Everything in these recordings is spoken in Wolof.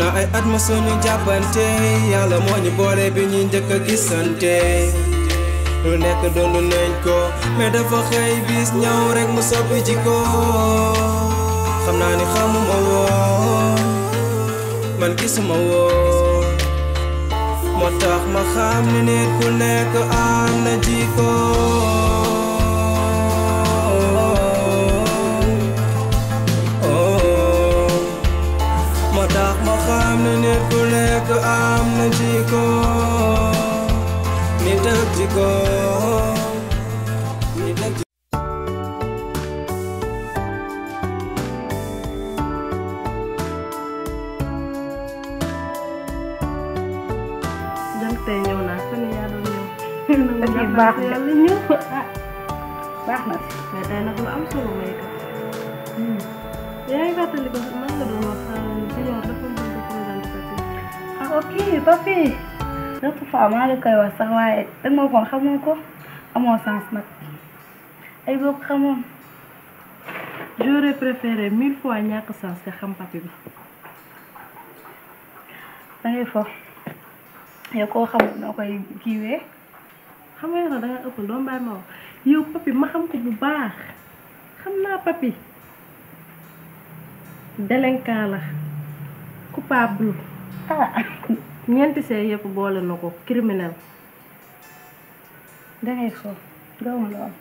na ay at ma suñu jàppante yàlla moo ñu boole bi ñuy njëkk a gisante lu nekk dund nañ ko mais dafa xëy bis ñëw rek mu soppi jikko xam naa ni xamuma woon man gisuma woon moo tax ma xam ni nit ku nekk am na jikko moo tax ma xam ni nit ku nekk am na jikko nit ak jikko nit ak jikko tey ñëw naa fan yaa doon ñëw. baax na yàlla ñëw baax na si. mais tey nag lu am solo may kat. yaa ngi fàttali ko man nga doon wax Junior dafa mën a présenté Papi. ah ok Papi. d'autres fois maa ngi koy wax sax waaye danga ma ko xamoo ko amoo sens nag ay boo ko xamoon. j'aurais préféré 1000 fois ñàkk sens nga xam Papi bi. dangay foofu. yow koo xamul noo koy kiiwee. xam nga yow da nga ëpp doo mbaay ma wax yow Papi ma xam ko bu baax xam naa Papi délinquant la coupable ñeenti see yëpp boole na ko criminel. dangay foofu gawma lool.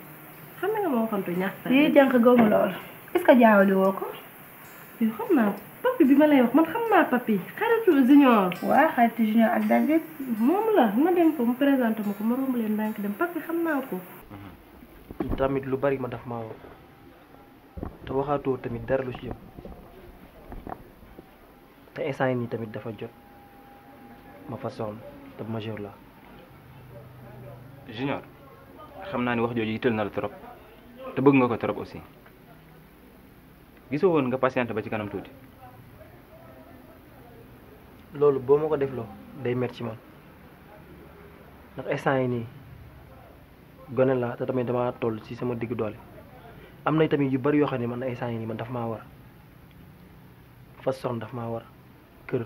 xam nga ma waxantu ñaata. yii jànq gawma lool est-ce que jaawali woo ko. yow xam naa Papi bi ma lay wax man xam naa Papi xaritu Junior. waaw xaritu Junior ak David. moom la ma dem ko mu présenté ma ko ma romb leen ndànk dem Papi xam naa ko. tamit lu bari ma daf maa woo te waxaatoo tamit dara lu ci jëm te instant yi nii tamit dafa jot ma fa soxla te majeur la. Junior xam naa ni wax jooju yitteel na la trop te bëgg nga ko trop aussi gisoo woon nga patiente ba ci kanam tuuti. loolu boo ma ko defloo day mer ci man ndax instant yi nii gone la te tamit damaa toll ci sama digg doole am na tamit yu bari yoo xam ne man instant yi nii man daf maa war fas soxna daf maa war kër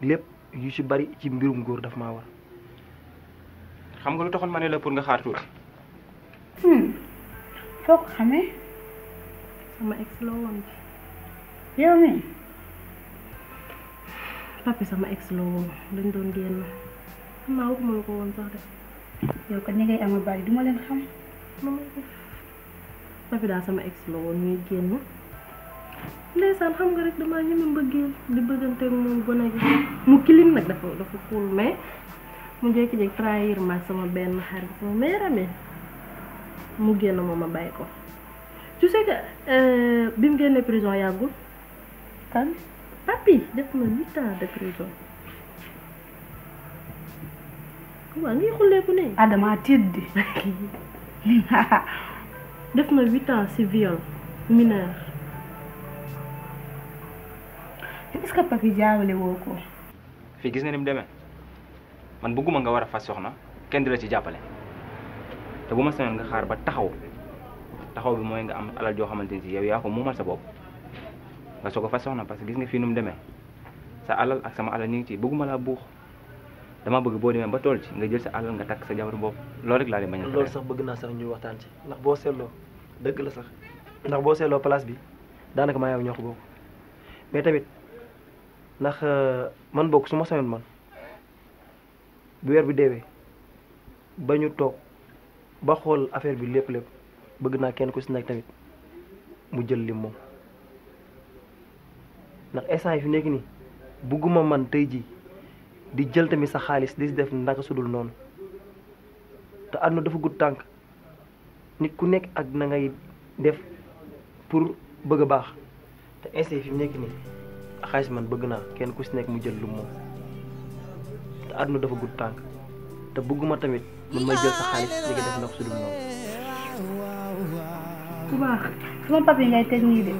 lépp yu ci bari ci mbirum góor daf maa war. xam nga lu taxoon ma ne la pour nga xaar tuuti. foo ko xamee. sama ex la woon. yow mi Papi sama ex la woon dañ doon génn xam naa waxuma la ko woon sax de. yow ko ni ngay ama bari duma leen xam. Papi daal sama ex la woon ñuy génn ndeysaan xam nga rek damaa ñeme mbëggeel di bëgganteeg moom gone gi mu kilim nag dafa cool mais mu jékki-jékki trahir ma sama benn xarit sama meilleur ami mu génn moom ma bàyyi ko. tu sais que bi mu génnee prison yàggul. kan Papi def na 8 ans de prison. waaw ngi xulleeku ne. Adama tiddi. def na 8 ans ci viol mineur. est-ce que Papi jaawale woo ko. fii gis nga ni mu demee man bëgguma nga war a fas soxna kenn di la ci jàppale te bu ma sañoon nga xaar ba taxaw bi mooy nga am alal joo xamante ni si yow yaa ko moomal sa bopp nga soog a fas soxna parce que gis nga fii nu mu demee sa alal ak sama alal ñu ngi ci bëgguma laa buux dama bëgg boo demee ba tool ci nga jël sa alal nga takk sa jabar bopp loolu rek laa di bañ a. loolu sax bëgg naa sax ñuy waxtaan ci ndax boo seetloo dëgg la sax ndax boo seetloo place bi daanaka maa yow ñoo ko bokk mais tamit ndax man bokk su ma sañoon man bu weer bi deewee ba ñu toog ba xool affaire bi lépp bëgg naa kenn ku si nekk tamit mu jël lim moom ndax instant yi fi nekk nii bugguma man tey ji di jël tamit sa xaalis di si def ndaka sudul noonu te àdduna dafa gudd tànk nit ku nekk ak na ngay def pour bëgg a baax te instant yi fi nekk nii xaalis man bëgg naa kenn ku si nekk mu jël lu moom te àdduna dafa gudd tànk te bëgguma tamit mun may jël sa xaalis di ko def ndaka sudul noonu. bu baax sama Papi ngay teg nii de.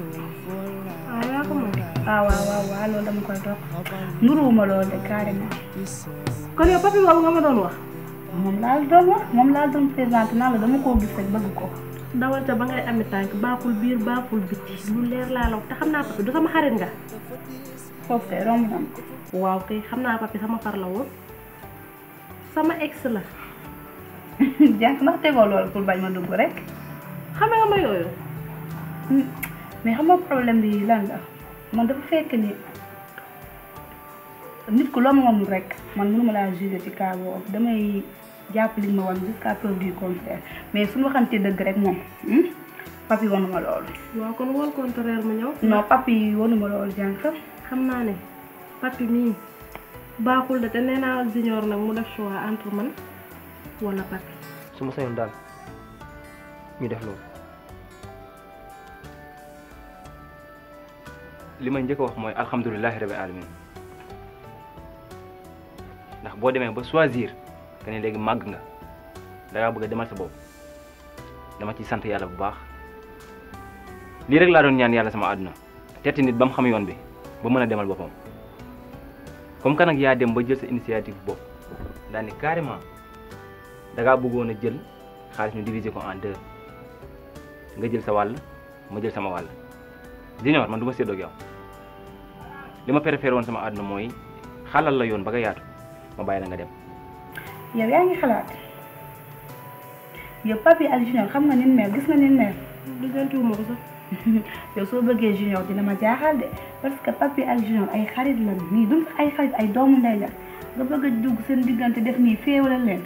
yaa ko moom. waaw loolu dama koy dox nduruwuma loolu de carrément. kon yow Papi boobu nga ma doon wax. moom laa doon présenté naa la dama koo gis rek bëgg ko. dawal ca ba ngay ami tànk baaxul biir baaxul biti lu leer laa la wax te xam naa papi du sama xarit nga foofu kay romb na ko. waaw kay xam naa papi sama far la woon sama ex la jànk ndax tegoo loolu pour bañ ma dugg rek. xame nga ma yooyu mais xam nga problème bi lan la man dafa fekk ni nit ku loo ma wanul rek man mënuma laa juger ci cas boobu damay jàpp li ma wan jusqu'à preuve du contraire mais suñu waxantee dëgg rek moom papi wanuma loolu. waaw kon wol contraire mu ñëw non papi wanuma loolu jànk. xam naa ne papi mii baaxul de te nee naa junior nag mu def choix entre man wala papi su ma sañoon daal ñu def loolu. li may njëkk a wax mooy alhamdulilahi rabbil alamin ndax boo demee ba choisir que ne léegi màgg nga dangaa bëgg a demal sa bopp dama ciy sant yàlla bu baax lii rek laa doon ñaan yàlla sama àdduna teeti nit ba mu xam yoon bi ba mën a demal boppam comme que nag yaa dem ba jël sa initiative bopp daal ni carrément dangaa bëggoon a jël xaalis ñu diviser ko en deux nga jël sa wàll ma jël sama wàll junior man du ma séddoo ak yow li ma préféré woon sama àdduna mooy xalal la yoon ba nga yaatu ma bàyyi la nga dem. yow yaa ngi xalaat yow papi ak junior xam nga ni mel gis nga ni mel. diggantuwuma ko sax yow soo bëggee junior dina ma jaaxal de parce que papi ak junior ay xarit la nii duñ ay xarit ay doomu ndey la nga bëgg a dugg seen diggante def nii féewale leen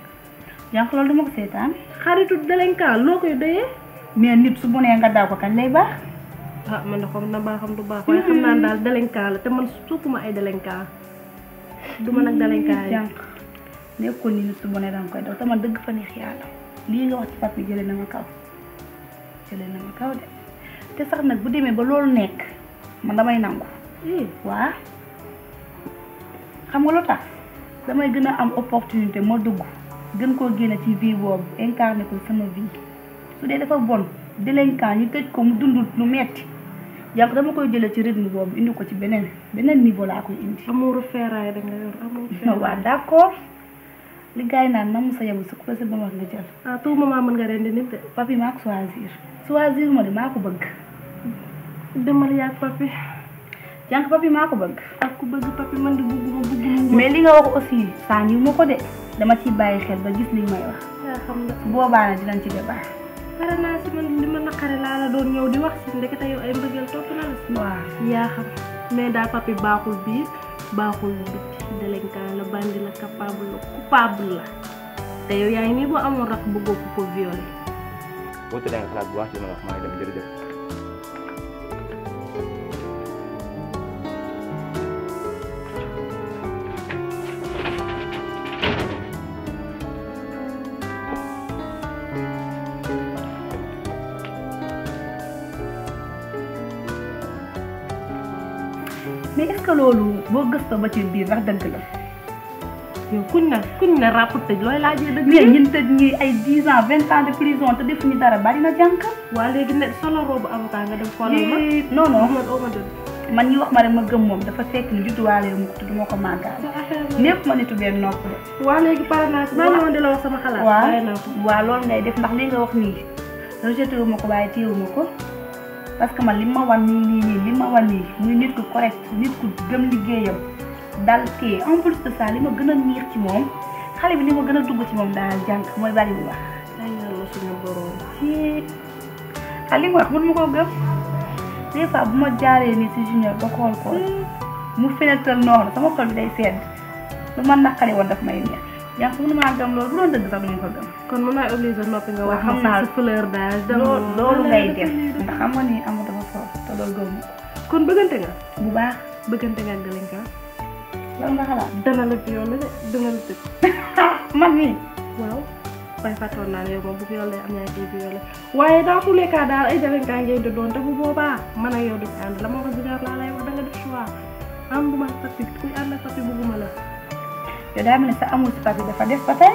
jànq loolu dama ko seetaan. xaritu délinquant loo koy doyee mais nit su bu nee nga daw ko kañ lay baax. ah man de xam na baaxam du baax waaye xam naa daal délinquant la te man soppuma ay délinquant du ma nag délinquant yi jànq nekkul ni nit su bu nee danga koy daw te man dëgg fa neex yàlla lii nga wax ci papi jëlee na ma kaw de te sax nag bu demee ba loolu nekk man damay nangu. waa xam nga lu tax damay gën a am opportunité ma dugg gën koo génne ci vie boobu incarné ko sama vie su dee dafa bon délinquant ñu tëj ko mu dund lu metti jànq dama koy jëlee ci rythme boobu indi ko ci beneen niveau laa koy indi. amouru feeraay da nga yor amouru feeraay. waaw d'accord li gars yi naan nam sa yabu su ko sa ba wax nga jël. à tout moment mën nga rendi nit de. papi maa ko choisir ma de maa ko bëgg. demal yaa papi. jànq papi maa ko bëgg. ak ku bëgg papi man di bëgg mais li nga wax aussi sànni ma ko de dama ciy bàyyi xel ba gis li may wax. yaa xam nga su boobaa nag dinañ ci débat. pare naa si man li ma naqare laa la doon ñëw di wax si ndekete yow ay mbëggeel topp na la si. waaw yaa xam mais daal papi baaxul biir baaxul biti délinquant la bandi la capable la coupable la te yow yaa ngi nii boo amoon rakk bëggoo ko violé. boo tëddee nga xalaat bu baax ci li ma wax maa ngi dem jërëjëf. mais est-ce que loolu boo gëstoo ba ci biir ndax dëgg la. yow kuñ ne ràpp tëj looy laajee dëgg. mais ñun tëj ñi ay 10 ans 20 ans de prison te defuñu dara bari na jànk. waa léegi ne solo robu avocat nga dem xoolal ma. non non man man ñi wax ma rek ma gëm moom dafa fekk ni judduwaale mu ko tudd moo ko màggaale. népp ma nitu benn nopp de. waa léegi pare naa si maa ngi woon di la wax sama xalaat. waaw loolu ngay def ndax li nga wax nii rejeté wu ma ko waaye téewu ma ko parce que man li ma wan nii li ma wan nii muy nit ku correct nit ku gëm liggéeyam dal kii en plus de ça li ma gën a neex ci moom xale bi li ma gën a dugg ci moom daal jànk mooy bari bu wax. ay yàlla suñu borom. ci li ma wax mën ma koo gëm des fois bu ma jaaree nii si junior ba xool ko mu fenetal noonu sama xol bi day sedd lu ma naqari woon daf may neex jànk mënu maa gëm loolu bu doon dëgg sax duñu ko gëm. kon mën naa obligé noppi nga wax. xam naa sa fleur daal loolu ngay def ndax xam nga ni amu dafa foofu te loolu gëm ko. kon bëggante nga. bu baax bëggante nga ak délinquant. lan nga xalaat. dana la violé de dana la tëj. man mii. waaw waaye fàttoon naa ne yow moom bu violé am ñaa koy violé waaye dans tous les cas daal ay délinquant ngeen di doon te bu boobaa man ak yow duñ ànd la moo ko junior laa lay wax da nga def choix ànduma ak papi kuy ànd ak papi bëgguma la. yow daa mel ne sa amul si papi dafa def ba tey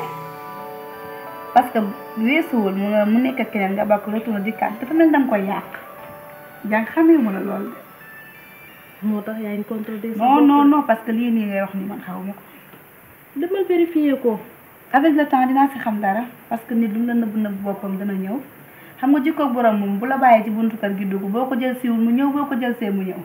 parce que weesuwul mu nekk ak keneen nga bakk retour dikkaat dafa mel danga koy yàq jàng xamee mu la lool de. moo tax yaa ngi contrôlé. non parce que lii nii ngay wax ni man xaw ma ko. demal vérifier ko. avec le temps dinaa si xam dara parce que nit du la nëbb boppam dana ñëw xam nga jikko borom moom bu la bàyyee ci buntu kër gi dugg boo ko jël siwul mu ñëw boo ko jël see mu ñëw.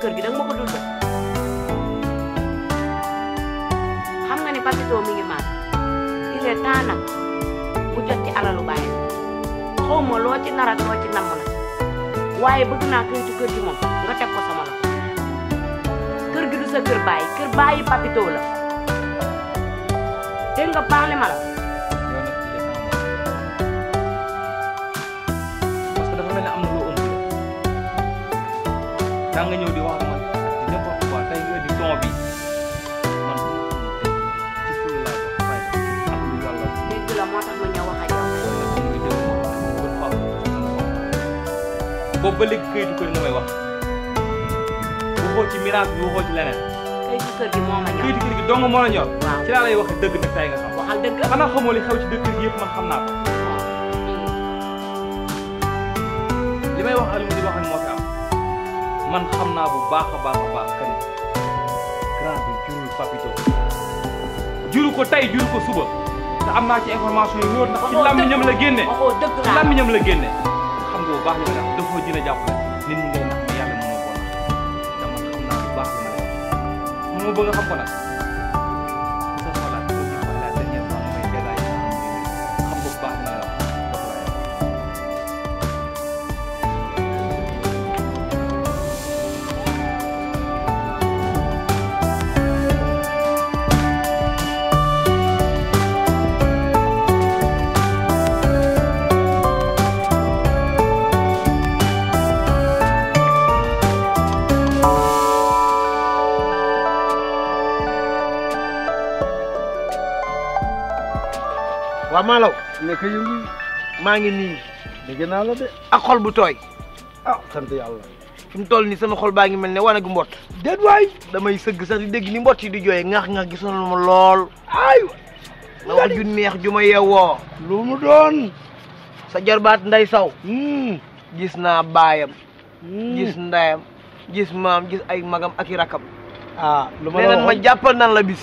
kër gi danga ma ko dul ba xam nga ni Papito mi ngi màgg il est temps nag mu jot ci alalu bàyyi xaw ma loo ci nar ak loo ci namm la waaye bëgg naa këyitu kër gi moom nga teg ko sama loxo kër gi du sa kër bàyyi Papito la dégg nga baax li ma la parce que dafa mel ne am na loo ëmb daa nga ñëw di wax ak man di n'importe quoi tey nga di ton bi man ci ful laa ko fay ak lu yàlla dégg la moo tax ma ñëw wax ak yow boobu ba léegi këyitu kër nga may wax waxoo ci miraas bi waxoo ci leneen këyitu kër gi moo ma ñor këyitu kër gi dong moo la ñor waaw ci laa lay waxee dëgg nag tey nga xam waxal dëgg xanaa xamoo li xew ci dëkk gi yëpp man xam naa ko li may wax Aliou di wax moo fi am man xam naa bu baax a baax que ne grand bi jurul Papito juru ko tey juru ko suba te am naa ci information yi wóor ndax ci làmmiñam la génne waxoo dëgg ci làmmiñam la génne xam nga bu baax li ma wax dafa dina jàppale nit ñi ngay nax ma yàlla mënoo ko nax te man xam naa bu baax li ma lay wax moo bëgg a xam ko nag sa xalaat ko ñu wax la dernière fois may détaillé xam nga bu baax li ma lay wax waaw Malaw nekk yëngu maa ngi nii dégg naa la de ak xol bu tooy ah sant yàlla fi mu toll nii sama xol baa ngi mel ne wane gu mbott déet waay damay sëgg sax di dégg ni mbott yi di jooyee ŋaax-ŋaax gisoon ma lool ay na wax ju neex ju ma yeewoo lu mu doon sa jarbaat nday saw gis naa baayam gis ndayam gis maam gis ay magam ak i rakam ah lu ma leneen ma jàppal nan la bis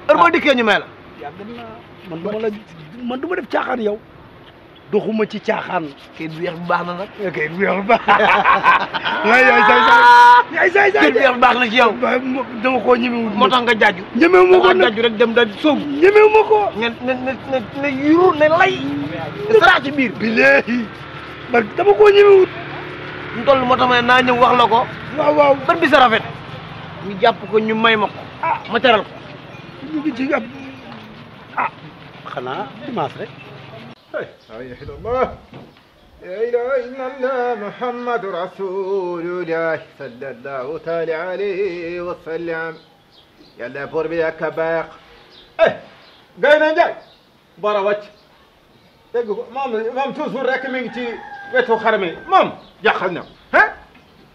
heure boo dikkee ñu may la yàgg naa man du ma def caaxaan yow doxuma ci caaxaan kayit bu weex bu baax na nag kayit bu weex bu baax yaay say kayit bu weex bu baax na ci yow dama koo ñemewul moo tax nga jaaju ñemewu ma ko jaaju rek dem daal soobu ñemewu ma ko ne yuru ne lay sarax ci biir bi léegi man dama koo ñemewul ñu toll moo tax ma ne naa ñëw wax la ko waaw ban bi sa rafet ñu jàpp ko ñu may ma ko ma teral ko ñu ngi ci ab xanaa dimanche rek لا إله إلا الله لا إله إلا الله محمد رسول الله صلى الله تعالى عليه وسلم يلا بور بيا كباق غاينا جاي بارا واتش دغ مام توسور رك ميغي تي ويتو خرمي مام جاخلنا ها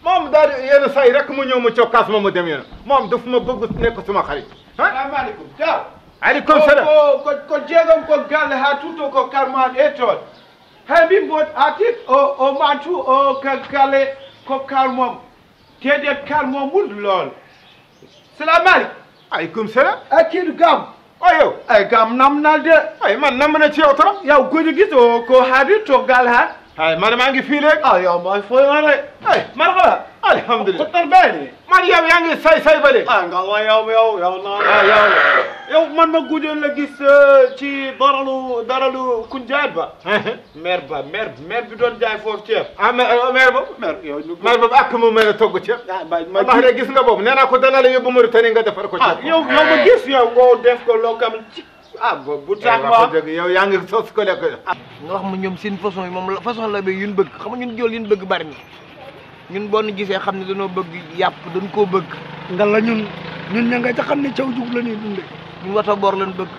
مام دار يانا ساي رك مو ñew ma ciokas ma dem yana mom daf ma bëgg nek suma xarit ha assalamu alaykum ciao عليكم السلام ko jegam ko galle ha tutto ko karman etol hay bi mbot atit o matu o kale ko karmom tede karmom mud lol salam alaykum عليكم السلام akid gam ayo ay gam namnal de ay man nam na ci yow trop yow godi giso ko hadi to gal ha ay man maa ngi fii léegi ah yow ma fo wala ay marhaba alhamdulillah ko tarbani man yow yaa ngi say ba de ah nga wa yow na yow man ma guddoon la gis ci daralu kunjaat ba maire bi doon jaay foofu ceeb ah maire boobu maire boobu ak mu mën a togg ceeb ma de gis nga boobu nee naa ko dana la yóbbu Mauritanie nga defar ko ceeb yow ma gis yow nga def ko loo kam ci bu tax ma dëgg yow yaa ngi sos ko lekk nga wax ma ñoom seen façon yi moom façon la ba yun bëgg xam nga ñun jool yun bëgg bari na ñun boo ñu gisee xam ne dañoo bëgg yàpp dañ koo bëgg nga la ñun ña nga ca xam ne caw jug la ñuy dunde ñun wata boor lañ bëgg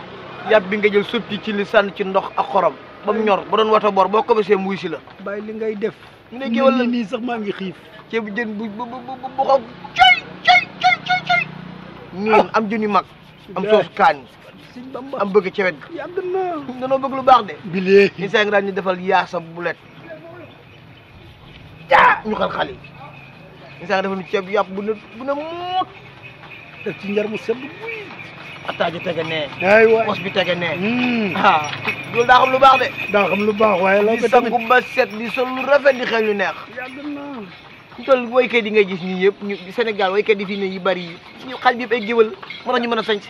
yàpp bi nga jël sotti ci li sànni ci ndox ak xorom ba mu ñor ba doon wata bor boo ko besee muy si la bàyyi li ngay def ñu ne géwal la nii sax maa ngi xiif ceebu jën bu xaw coy ñun am jën yu mag am soos kaañ Sëñ Bamba am bëgg cewet yàgg na danoo bëgg lu baax de bilee ni saa ngi daan ñu defal yaasa bulet jaa ñu xal-xal yi ni saa ngi defal ñu ceeb yàpp bu ne muut def ci njar mu sedd buy attaaji tege nee ay waay pos bi tege nee loolu daa xam lu baax de daa xam lu baax waaye la di sangu ba set di sol lu rafet di xel yu neex yàgg na ñu toll waykat yi ngay gis ñii yëpp ñu Sénégal waykat yi fii ne yu bari yi ñu xaj bi yëpp ay géwal moo tax ñu mën a sañc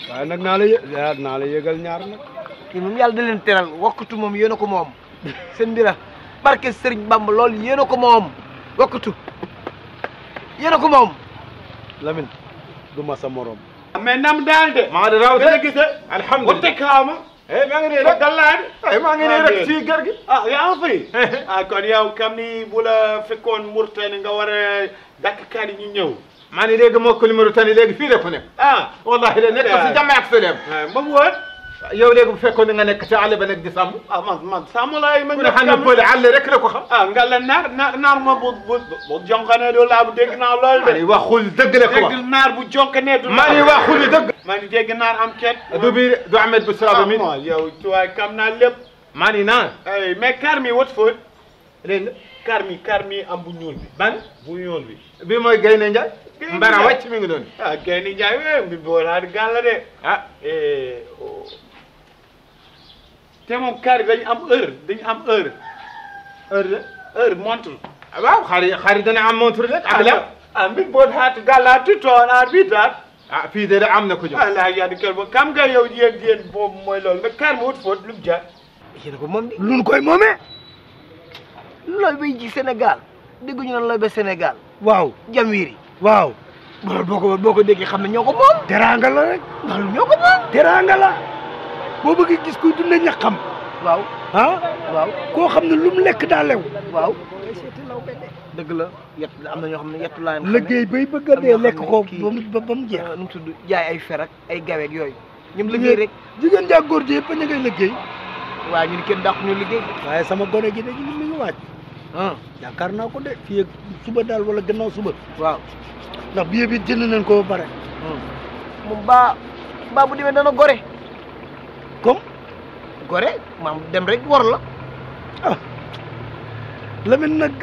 waaye nag naa la yëgal ñaar nag yi moom yàlla da leen teral wakkatu moom yéen a ko moom seen mbira barke Sëriñ Bamba loolu yéen a ko moom wakkatu yéen a ko moom Lamine du ma sa morom mais nam daal de maa de raw gën a gis de alhamdulilah bu tekkaama maa ngi nii rek dallaade maa ngi nii rek ci kër gi yaa ngi fi kon yow kam ni bu la fekkoon Mauritanie nga war a dakk kan yi ñu ñëw maa ni léegi moo ko numéro tani léegi fii la ko nekk wallahi de nekk si jàmm ak salaam moom woon yow léegi bu fekkoon ne nga nekk ci àll ba nekk di sàmm man sàmm laay ma ku ne xam ne pël àll rek la ko xam nga la naar ma bu jonkane doo laa bu dégg naa lool de maa ni waxul dëgg la ko wax dégg naar bu jonkane du maa ni waxul dëgg maa ni dégg naar am ket du Ahmed bu Sraba mi yow tuwaay kam naa lépp maa ni naan mais kar mi wat foot léegi kar mi am bu ñuul bi ban bu ñuul bi bi mooy Gaynde Njaay mbara wàcc mi ngi doon Gaynde Njaay mi boolaat gàlla de te moom kar yi dañu am heure heure montre waaw xari dana am montre rek ak la mi boolaat gàlla tutoon a bidaat fii de am na ko jox ala yaa kër ba kam nga yow yéen boobu mooy loolu mais kar mi wat foot lu mu jaar yéen ko moom de lu koy moomee looy bay ji Sénégal dégguñu naan looy ba Sénégal waaw Jamwiri waaw loolu boo ko déggee xam ne ñoo ko moom teraanga la rek loolu ñoo ko moom teraanga la boo bëggee gis kuy dundee ñaxam waaw waaw koo xam ne lu mu lekk daa lew waaw dëgg la yett am na ñoo xam ne yettu laa liggéey bay bëgg a dee lekk ko ba mu jeex nu mu tudd jaay ay fer ak ay gaweeg yooyu ñoom liggéey rek jigéen jaa góor ji yëpp a ñu ngay liggéey waaw ñu ni kenn dàq ñu liggéey waaye sama gone gi de ñu mi ngi waaj yaakaar naa ko de fii ak suba daal wala gannaaw suba waaw ndax billet bi jënd nañ ko ba pare moom baa bu demee dana gore comme gore maam dem rek war la Lamine nag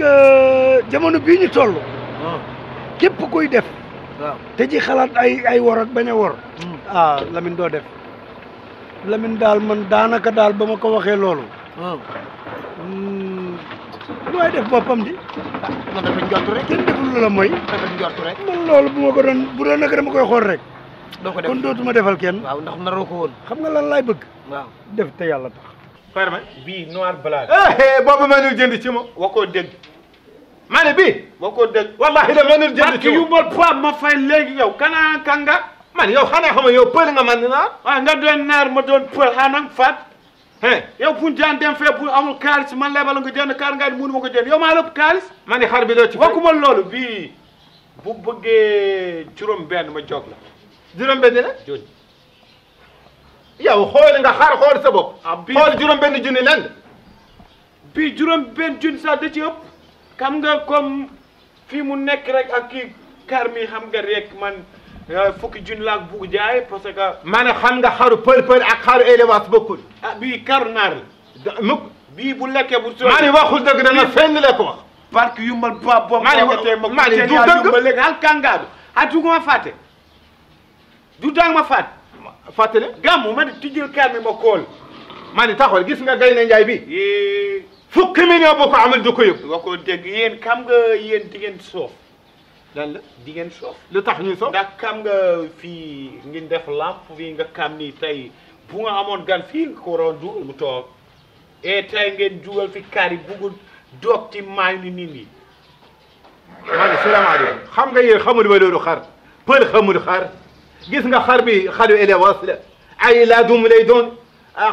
jamono bii ñu toll képp koy def waaw te ji xalaat ay wor ak bañ a wor Lamine doo def Lamine daal man daanaka daal ba ma ko waxee loolu lu waay def boppam di man dafa njort rek kenn deful lu la mooy dafa njort rek man loolu bu ma ko doon bu doon nag dama koy xool rek doo ko def kon dootuma defal kenn waaw ndax naroo ko woon xam nga lan laay bëgg waaw def te yàlla tax farma bii noir blanc boobu mënul jënd ci moom wakoo dégg ma ne bii wakoo dégg wallahi da mënul jënd parce ci que yu moom ma poids ma fay léegi yow kanaa kanga man yow xanaa xam nga yow pël nga man naa waaw nga doon naar ma doon pël xanaa faat yow pour daan dem fee pour amul kaalis man lebal nga jënd kaar nga mënu ma ko jënd yow maa lépp kaalis ma ne xar bi doo ci wakkuma loolu bii bu bëggee juróom benn ma jog la juróom benn la joni yow xool nga xar xool sa bopp bii xool juróom benn junni lan bii juróom benn junni sax da ci ëpp xam nga comme fii mu nekk rek ak kii kar mi xam nga rek man fukki junni laa bugg jaay parce que ma ne xam nga xaru pël ak xaru élevage bokkul bii karu naar la mukk bii bu lekkee bu maa ni waxul dëgg dana fenn la ko wax parce que yumbal ba boobu maa ni du dëgg ba léegi hal kangaadu ha duguma fàtte du dang ma fàtte fàttali gàmmu ma di tijjil kar mi ma kool maa ni taxawal gis nga Gaynde Njaay bi fukki million boo ko amul du ko yëg nga ko dégg yéen xam nga yéen di ngeen soof lan la di ngeen soof lu tax ñuy soof ndax xam nga fii ngeen def lamp fii nga xam ni tey bu nga amoon gan fii nga ko waroon dugal mu toog et tey ngeen jugal fi kar yi bugul doog ci maay ni nit ñi maa ni salaamaaleykum xam nga yéen xamul waloolu xar pël xamul xar gis nga xar bi xaru élevage la ay laadum lay doon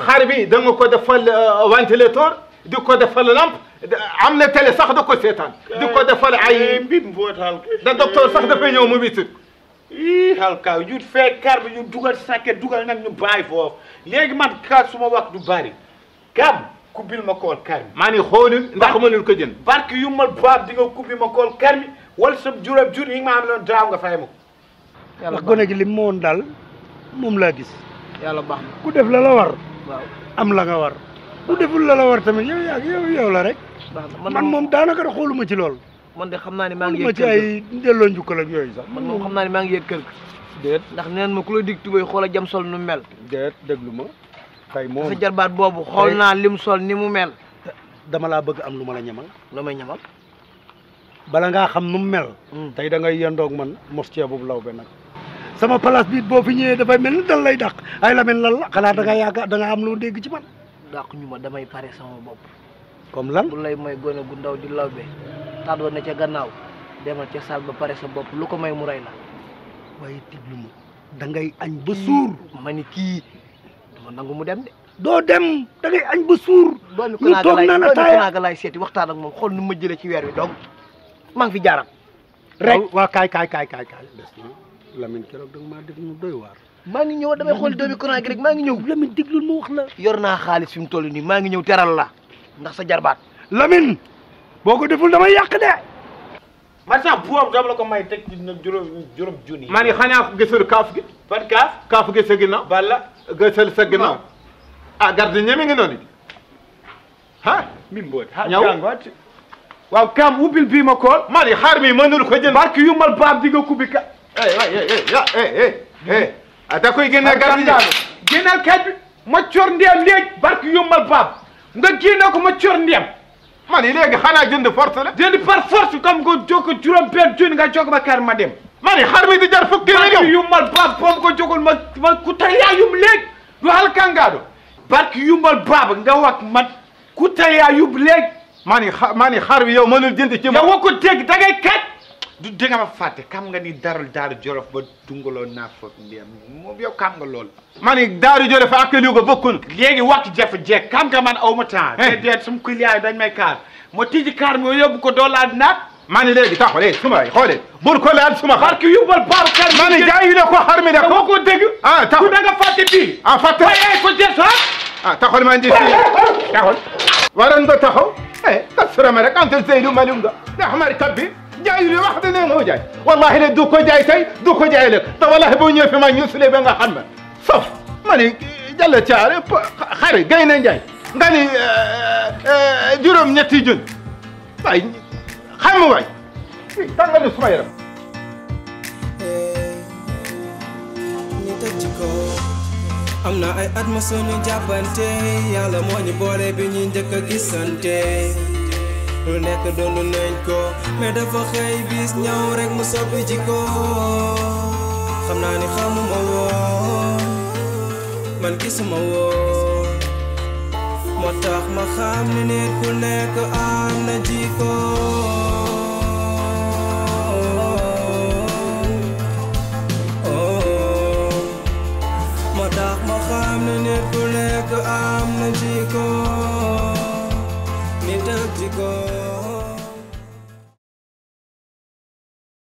xar bi da nga ko defal ventilateur di ko defal lampe am na télé sax da ko seetaan di ko defal ay mbir mbootal da docteur sax dafay ñëw mu wisit ii halkaaw ñu fee kar bi ñu dugal sàkket dugal nag ñu bàyyi foofu léegi man kar suma wax du bari kam kubbil ma kool kar mi maa ni xoolul ndax mënul ko jënd barke yu mal baab di nga kubbi ma kool kar mi wala sa juróom jur yi nga ma am loon daaw nga fay ma ko yàlla wax gone gi lim ma woon daal moom laa gis yàlla baax na ku def la la war waaw am la nga war ku deful la la war tamit yow la rek baax na man moom daanaka da xooluma ci lool man de xam naa ne maa ngi xooluma yëg ci ay delloo njukkal ak yooyu sax man moom xam naa ne maa ngi yëg kër ga déet ndax neen ma ku la dig tubéy xool a jam sol nu mel déet déglu ma tey moom sa jarbaat boobu xool naa lim sol ni mu mel dama laa bëgg am lu ma la ñamal loo may ñamal bala ngaa xam nu mu mel tey da ngay yendoog man mos ceebub law be nag sama place bi boo fi ñëwee dafay mel ni dal lay dàq ay la mel lan la xanaa da nga yaakaar da nga am loo dégg ci man dàq ñu ma damay pare sama bopp comme lan bu lay mooy gone gu ndaw di lawbe tàddoon na ca gannaaw demal ca saal ba pare sa bopp lu ko may mu rey la waaye tiglu ma da ngay añ ba suur ma ni kii dama nangu mu dem de doo dem da ngay añ ba suur doomi ñu toog naan ataaya konaaga laay seeti waxtaan ak moom xool nu ma jëlee ci weer wi donc maa ngi fi jaaram rek waa kaay des na Lamine keroog da nga maa def mu doy waar maa ngi ñëw damay xool doomi konaaga rek maa ngi ñëw Lamine diglul ma wax la yor naa xaalis fi mu toll nii maa ngi ñëw teral la ndax sa jarbaat Lamine boo ko deful damay yàq de man sax boobu dama la ko may teg ci juróom junni maa ni xanaa gisul kaaf gi ban kaaf kaaf gi sa ginnaaw balla gësal sa ginnaaw ah garde ñeme ngi noonu ah mi mboot ñaw waaw kam ubbil bii ma kool maa ni xaar mi mënul ko jënd barke yu mal baab di nga kubbi ka da koy génne garde génnal kat bi ma cor ndiyam léegi barke yu mal baab nga génne ko ma cor ndiyam maa ni léegi xanaa jënd force la jënd par force comme nga jokko juróom benn junni nga jokk ma kar ma dem maa ni xaar mi di jar fukki barke yu mal baab boobu ko jogoon ma ku tayaa yum léegi du hal kangaado barke yu mal baab nga wax man ku tayaa yum léegi maa ni xaar bi yow mënul jënd ci yow wa ko dégg da ngay kat du dégg nga ma fàtte xam nga ni daral daaru jolof ba dungaloo naa foog ndiyam moom yow xam nga loolu maa ni daaru jolof ak Louga bokkul léegi waxtu jafe-jafe xam nga man aw ma temps déedéet suma client yi dañ may kaar ma tijji kaar mi yóbbu ko doo laal naat maa ni léegi taxaw suma xoolee bul ko laal suma xar barke yóbbal baaru kar maa ni jaayi la ko xar mi da ko ko dégg ah taxaw du da nga fàtte bii ah fàtte waaye ko des ah taxawal maa ngi taxawal waroon nga taxaw kasrama rek anta Seydou Malunga ndax mari kabbi jaayi li wax dane moo jaay wallahi ne du ko jaay tey du ko jaay lëg te wallahi boo ñëwee fi ma ñusule ba nga xam ne sauf ma ni jàll caare xari gay na njaay nga ni juróom ñetti jun waay xam waay tàngali suma yaram ñu teg ci ko am na ay at ma suñu jàppante yàlla moo ñu boole bi ñu njëkk a gisante lu nekk doonu nañ ko mais dafa xëy bis ñëw rek mu soppi jikko xam naa ni xamuma woon man gisuma woon moo tax ma xam ni nit ku nekk am na jikko moo tax ma xam ni nit ku nekk am na jikko nit ak jikko